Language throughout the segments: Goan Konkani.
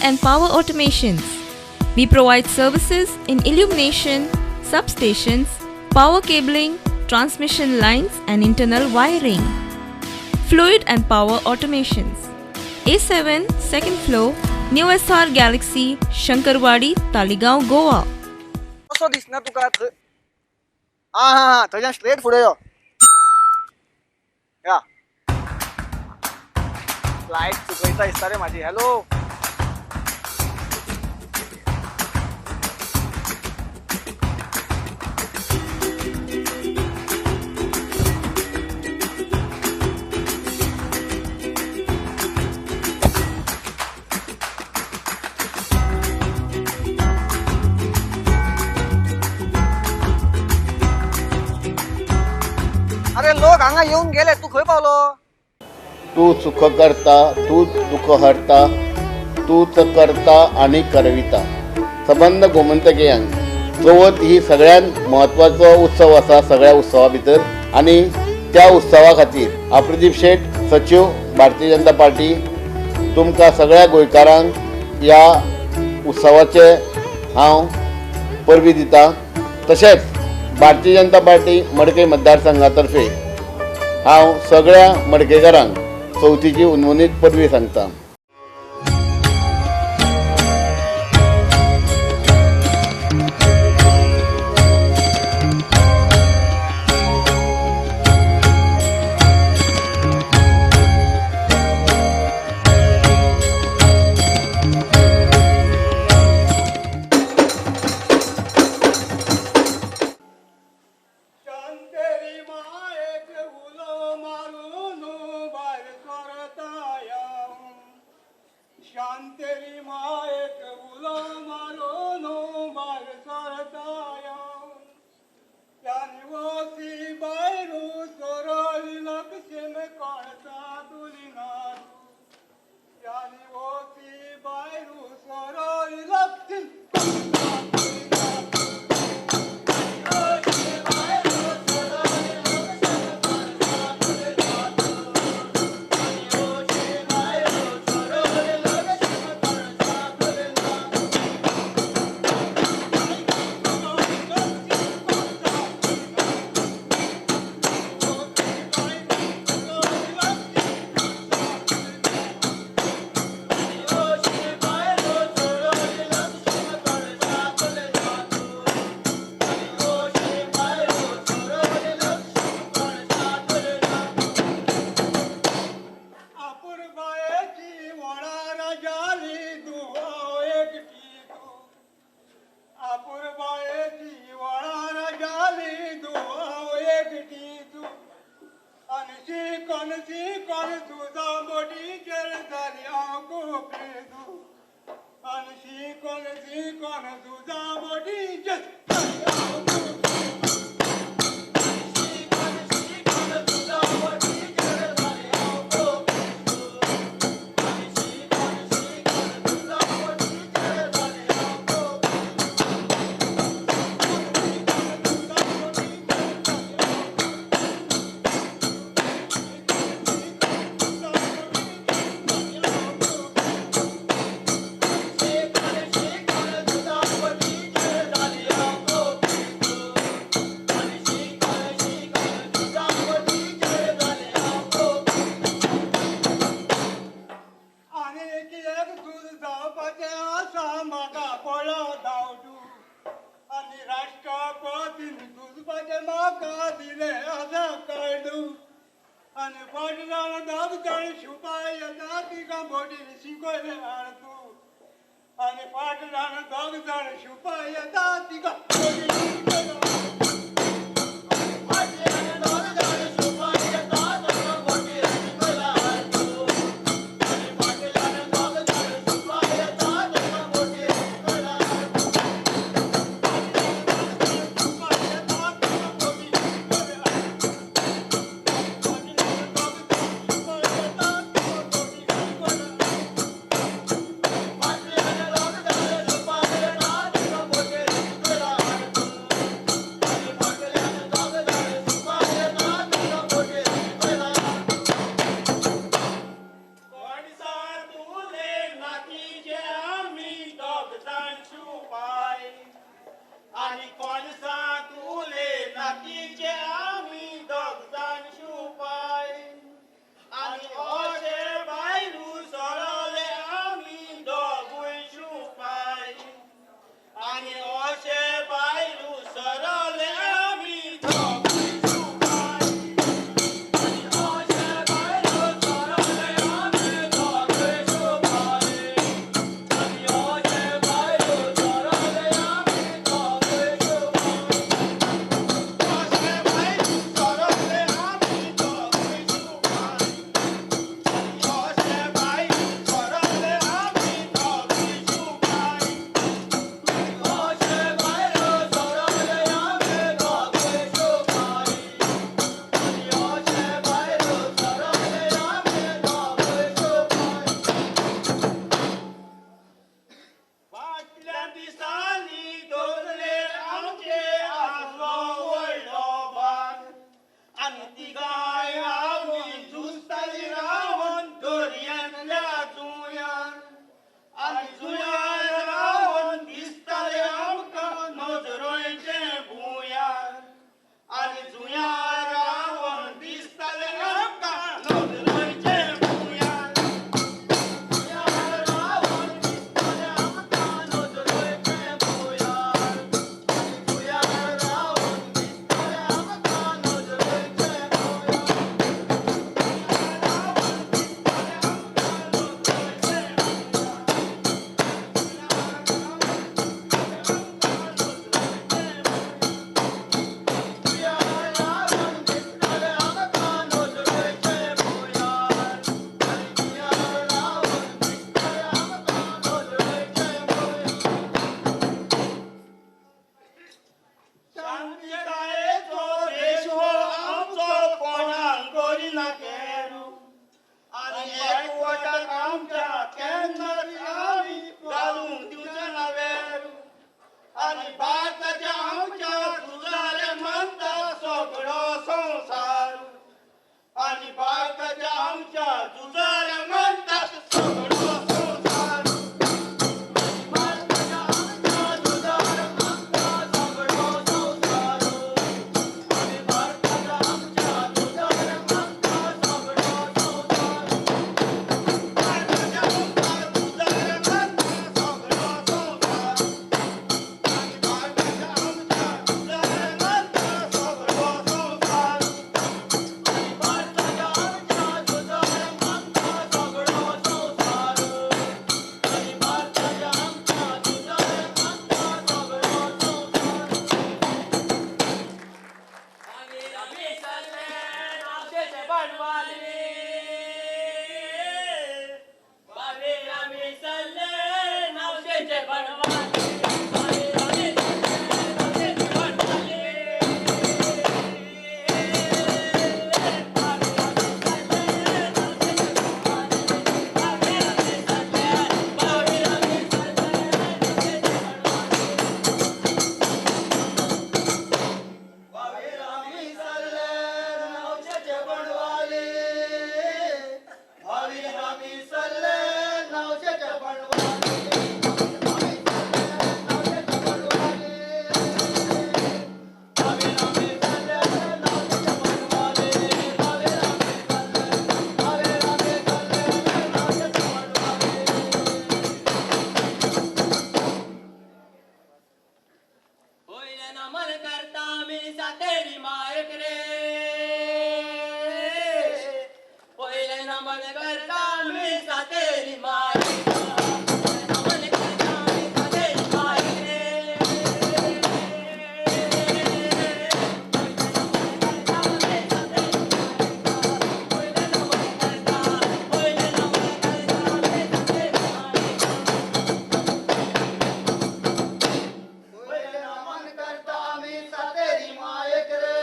and Power Automations. We provide services in illumination, substations, power cabling, transmission lines and internal wiring. Fluid and Power Automations. A7, 2nd floor, New SR Galaxy, Shankarwadi, Taligaon, Goa. कसो दिसना तुका थंय? आं हां हां, थंयच्यान स्ट्रेट फुडें यो. या, फ्लायट चुकयता दिसता रे म्हाजी. हॅलो. अरे लोक हांगा येवन गेले, तूं खंय पावलो? तू सुख करता, तूच दुःख हरता, तूच करता आनी करविता. सबंद गोमंतकीयांक चवथ ही सगळ्यांत म्हत्वाचो उत्सव आसा सगळ्या उत्सवा भितर आनी त्या उत्सवा खातीर हांव प्रदीप शेट, सचीव, भारतीय जनता पार्टी, तुमकां सगळ्या गोंयकारांक ह्या उत्सवाचे हांव परबीं दिता. तशेंच भारतीय जनता पार्टी मडकय मतदारसंघा तर्फे हांव सगळ्या मडकयकारांक चवथीची उनमनीत परबीं सांगता. शांतेरी मायेक उलो मारून भायर सरताया, शांतेरी मायेक उलो मारून भायर सरताया. वसी भायर सरली लक्षण कळता तुली ना, वसी भायर सरली लक्षण कळता तुली ना. अपुरबायेची वळार जाली दुहाव एकटी तूं, अपुरबायेची वळार जाली दुहाव एकटी तूं. आनी शिकून शिकून तुजा बोटीचेर जाली हांव कोंकणी तूं, आनी शिकून शिकून तुजा बोटीचेर जाली हांव कोंकणी. आनीक एक झूज जावपाचें आसा म्हाका पळो धांवटू, आनी राष्ट्रपतीन झुजपाचें म्हाका दिलें आसा कार्डू. आनी फाटल्यान दोग जाण शिपाय येता तिका बोटीर शिकयलें हाडतू, आनी फाटल्यान दोग जाण शिपाय येता तिका बोटीर शिकयलें. आनी भारताच्या आमच्या झुजाऱ्या म्हणटा सगळो संवसार. आनी भारताच्या आमच्या झुजाऱ्या म्हणटा सगळो संवसार. भारताच्या आमच्या झुजाऱ्या म्हणटा सगळो संवसार. आनी भारताच्या आमच्या झुजाऱ्या म्हणटा सगळो संवसार. भारताच्या आमच्या झुजाऱ्या म्हणटा सगळो संवसार. आनी भारताच्या आमच्या झुजाऱ्या म्हणटा सगळो संवसार. आनी भारताच्या आमच्या झुजाऱ्या म्हणटा सगळो संवसार. आनी भारताच्या आमच्या झुजाऱ्या म्हणटा सगळो संवसार. आमी सरले नावशेचे बनवाली, बावे आमी सरले नावशेचे बनवाली, बावे आमी सरले नावशेचे बनवाली, बावे आमी सरले नावशेचे बनवाली, बावे आमी सरले, बावे आमी सरले नावशेचे बनवाली. भावीर आमी सरले नावशेचे बनवाली. भावीर आमी सरले नावशेचे बनवाली. आमी सरले नावशेचे बनवाली. भावीर आमी सरले नावशेचे बनवाली. भावीर आमी सरले, भावीर आमी सरले नावशेचे बनवाली. पयलें नमन करता मी सातेरी मायक रे, पयलें नमन करता मी सातेरी मायक, नमन करता मी सातेरी मायक रे. पयलें नमन करता, पयलें नमन करता मी सातेरी मायक. पयलें नमन करता आमी सातेरी मायक रे.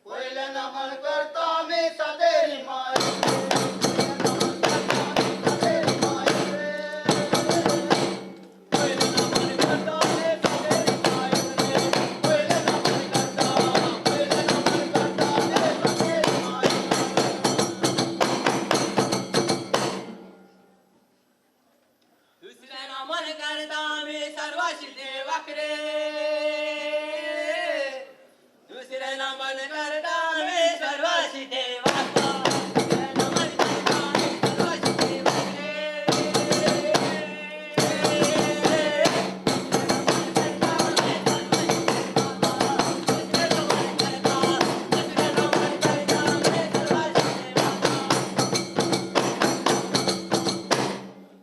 पयलें नमन करता आमी सातेरी मायक. सातेरी मायक रे. पयलें नमन करता मी सातेरी मायक रे. पयलें नमन करता, पयलें नमन करता मी सातेरी मायक. दुसरें नमन करता मी सर्वाशी देवाक रे, दुसरें नमन करता मी सर्वाशी देवाक, दुसरें नमन करता मी सर्वाशी देवाक रे. दुसरें नमन करता, दुसरें नमन करता मी सर्वाशी देवाक.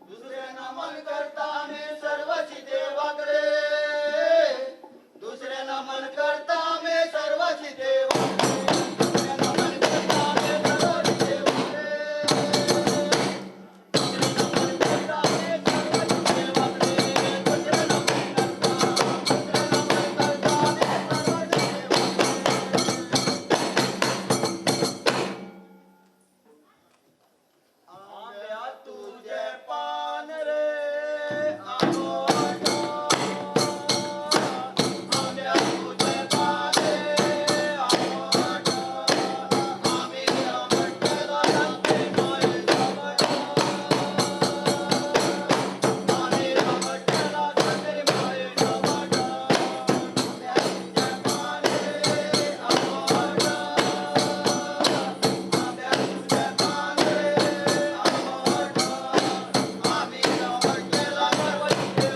दुसरें नमन करता आमी सर्वशी देवाक रे. दुसरें नमन करता आमी सर्वशी देवाक रे. दुसरें नमन करता आमी सर्वशी देवाक रे. दुसरें नमन करता आमी सर्वशी देवाक रे. दुसरें नमन करता, दुसरें नमन करता आमी सर्वशी देवाक रे. आंब्या तुझे पान रे आंबोटा. आंब्या तुझे पान रे आंबोटा. आमी रामटेला सांगते माये जावटा. आमी रामटेला सांगते माये जावटा. आंब्या तुझे पान रे आंबोटा. आंब्या तुझे पान रे आंबोटा. आमी रामटेला सर्वशी.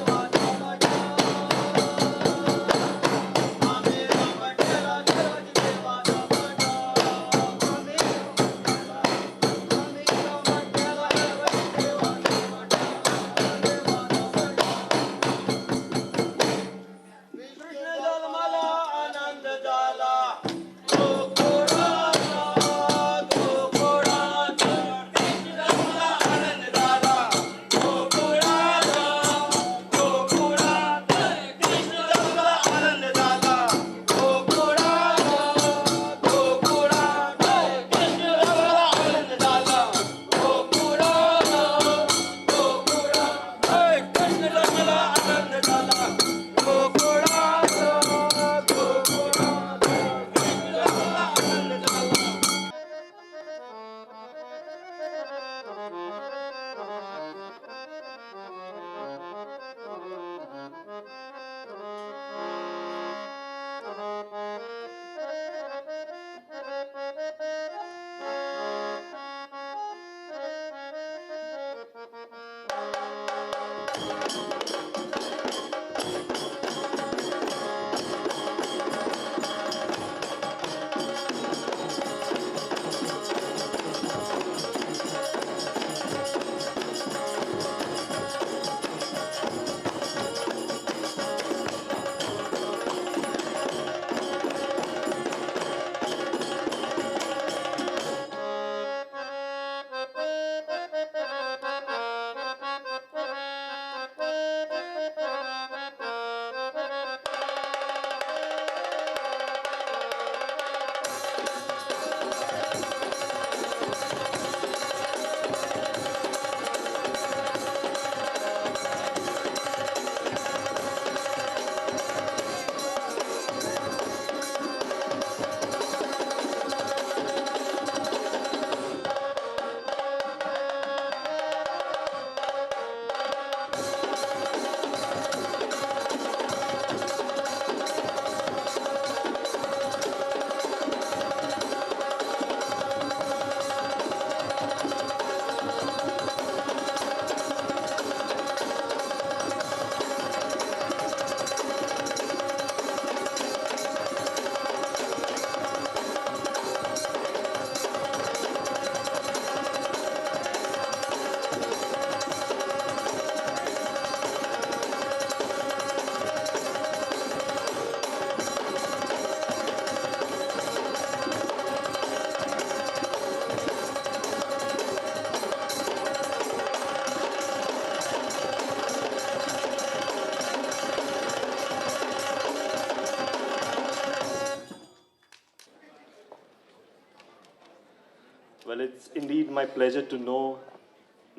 It's indeed my pleasure to know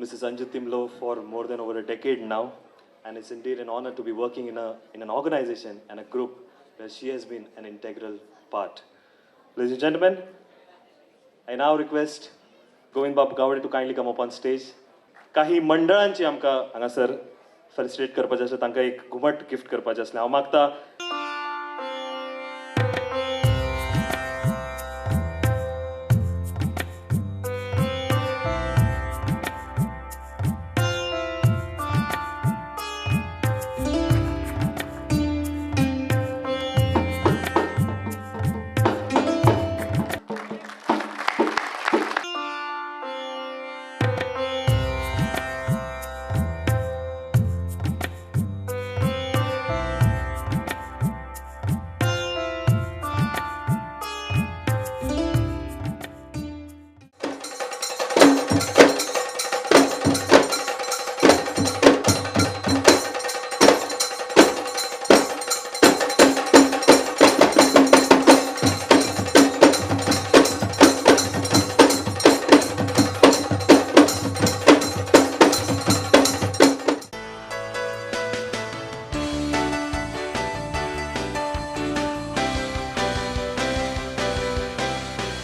Mrs. Anju Timblo for more than over a decade now, and it's indeed an honor to be working in an organization and a group where she has been an integral part. Ladies and gentlemen, I now request Govind Babu Gawade to kindly come up on stage. काही मंडळांची आमकां हांगासर फेलिसिटेट करपाचें आसा, तांकां एक घुमट गिफ्ट करपाचें आसलें. हांव मागता